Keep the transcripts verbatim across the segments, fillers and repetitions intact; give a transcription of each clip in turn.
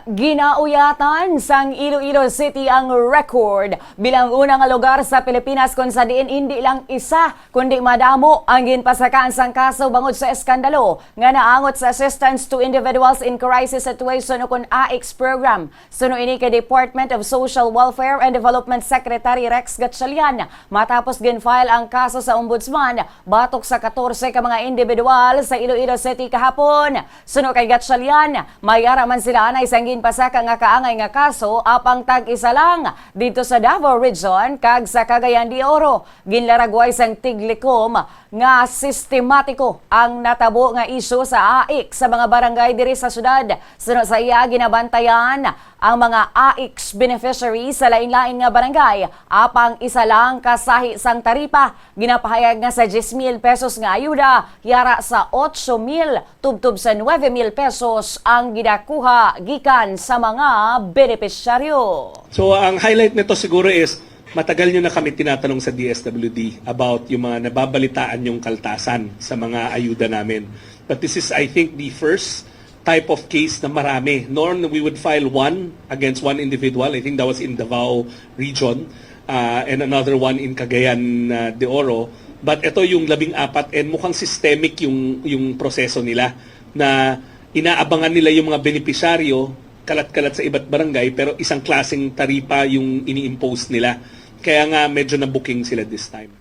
Ginauyatan sang Iloilo City ang record bilang una nga lugar sa Pilipinas kon sa diin indi lang isa kundi madamo ang ginpasakaan sang kaso bangod sa eskandalo nga naangot sa Assistance to Individuals in Crisis Situation o kon AICS program. Suno ini kay Department of Social Welfare and Development Secretary Rex Gatchalian matapos gin-file ang kaso sa Ombudsman batok sa katorse ka mga individual sa Iloilo City kahapon. Suno kay Gatchalian, may ara man sila anay sang ginpasaka nga kaangay nga kaso apang tag-isa lang didto sa Davao Region kag sa Cagayan de Oro. Ginlaragway sang Tiglikom nga sistematiko ang natabo nga isyu sa AICS sa mga barangay diri sa syudad. Suno sa iya, ginabantayan ang mga AICS beneficiaries sa lain-lain nga barangay apang isa lang ka sahi sang taripa. Ginapahayag nga sa diyes mil pesos nga ayuda, yara sa otso mil tubtob sa nuebe mil pesos ang ginakuha gikan sa mga benepisyaryo. So, ang highlight nito siguro is matagal nyo na kami tinatanong sa D S W D about yung mga nababalitaan yung kaltasan sa mga ayuda namin. But this is, I think, the first type of case na marami. Norm, we would file one against one individual. I think that was in Davao Region, uh, and another one in Cagayan uh, de Oro. But ito yung labing apat and mukhang systemic yung, yung proseso nila na inaabangan nila yung mga benepisyaryo, kalat-kalat sa iba't barangay, pero isang klaseng taripa yung ini-impose nila. Kaya nga medyo nabuking sila this time.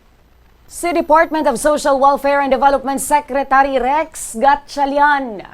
Si Department of Social Welfare and Development Secretary Rex Gatchalian.